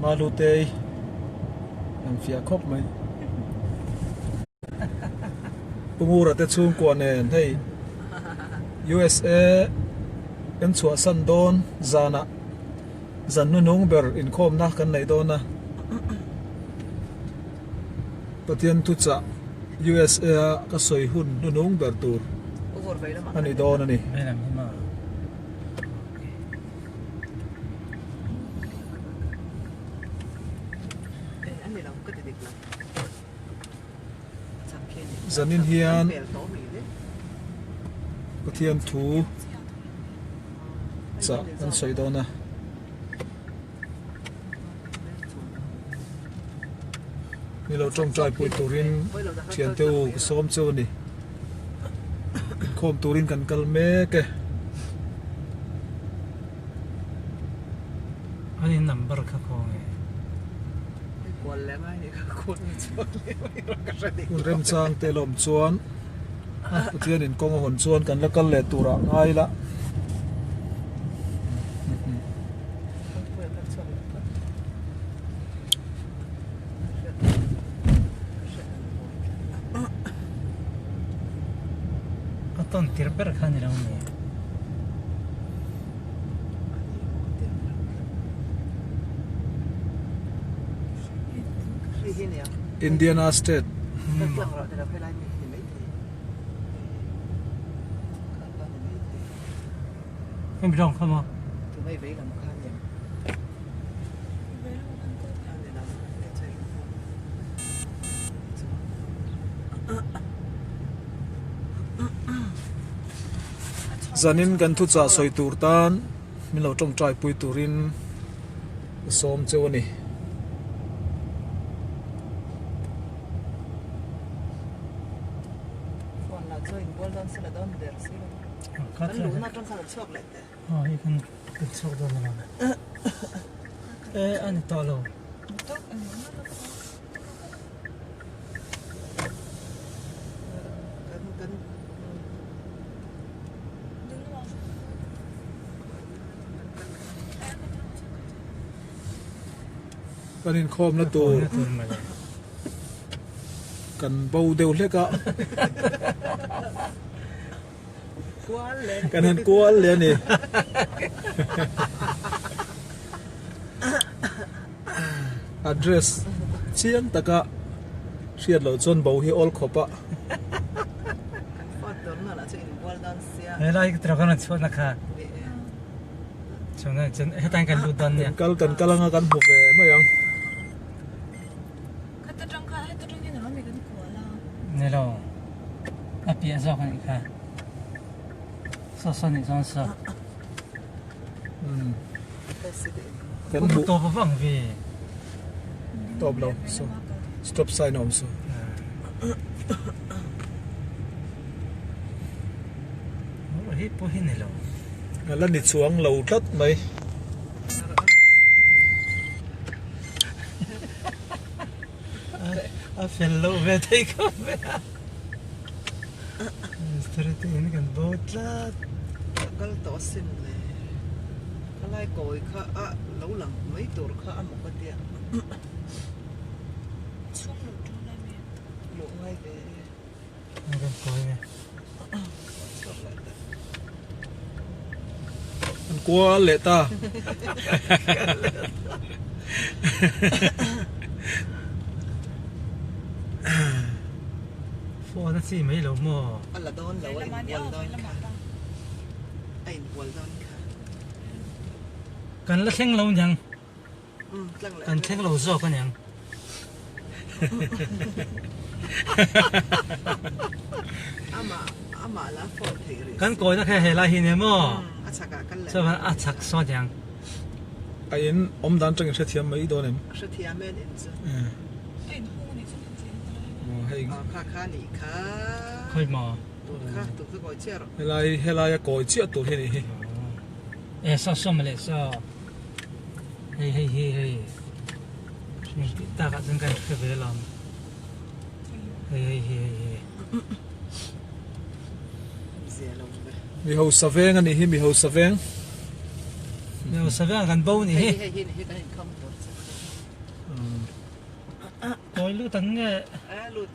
Malutei an fiah khawp mai. Pu Ngura te chhungkua nen hei USA kan chhuahsan dawn zanah zan hnuhnung ber inkhawmna kan neih dawn a. Pathian thuchah USA a ka sawi hun hnuhnung ber tur a ni dawn a ni. Zanin hian Pathian thu chah an sawi dawn a. Ni lo tawngtai pui turin thiante u ka sawm cheu a ni. Inkhawm turin kan kal mek e. An in number kha khaw nge? Hun remchang te lawm chuan Pathian in kawng a hawn chuan kan la kal leh turah ngai la. A tawn tir ber kha ni lo nge? Indiana State. Zanin kan thuchah sawi tur tan min lo tawngtai pui turin ka sawm cheu a ni. Kan inkhawmna tur kan bo deuh hlek a kan han kual leh a ni. Address chiang taka hriat loh chuan bo hi awl khawp a. Helai ka truck an chhuah na kha. Chuan chuan hetan kan lut dawn nia. Kan kal kan kal anga kan hmu ve mai ang. Khata tang kha heta tang hian alo kan kual a. Ni lo. A piah zawk anih kha. Saw saw nih chuan saw. Kan hmu tawp vang ve. Tawp lo so stop sign a awm so. Hei pawh hi ni lo. A la ni chuang lo tlat mai. A fel loh ve thei khawp mai a. Mistiri te in kan bo tlat. Ka kal tawh asin le. Ka lai kawi kha a lo lang mai tur kha a maw ka tia. Chhung loh ṭum lai mai. Luh ngai ve e. An rawn kawi ve. An kual leh ta. Phone a chi mai lo maw? A la dawn lo, a inbual dawn kha. A inbual dawn kha. Kan la thleng lo niang. Kan thleng lo zawk aniang. Kan kawina kha helai hi nia maw? Chuan a chhak saw aniang. A in awm dan tangin hrethiam mai dawn em? Hrethiam e an in chu. Khawi maw? Helai helai a kawi chiah tur hi a nih hi. E saw saw mawle saw. Hei hei hi hei hring tih takah chuan kan hre ve alawm. Hei hei hi hei hi. Mi hausa veng a nih hi mi hausa veng. Mi hausa veng kan bo a nih hi. Khawi lut ang nge? A lut.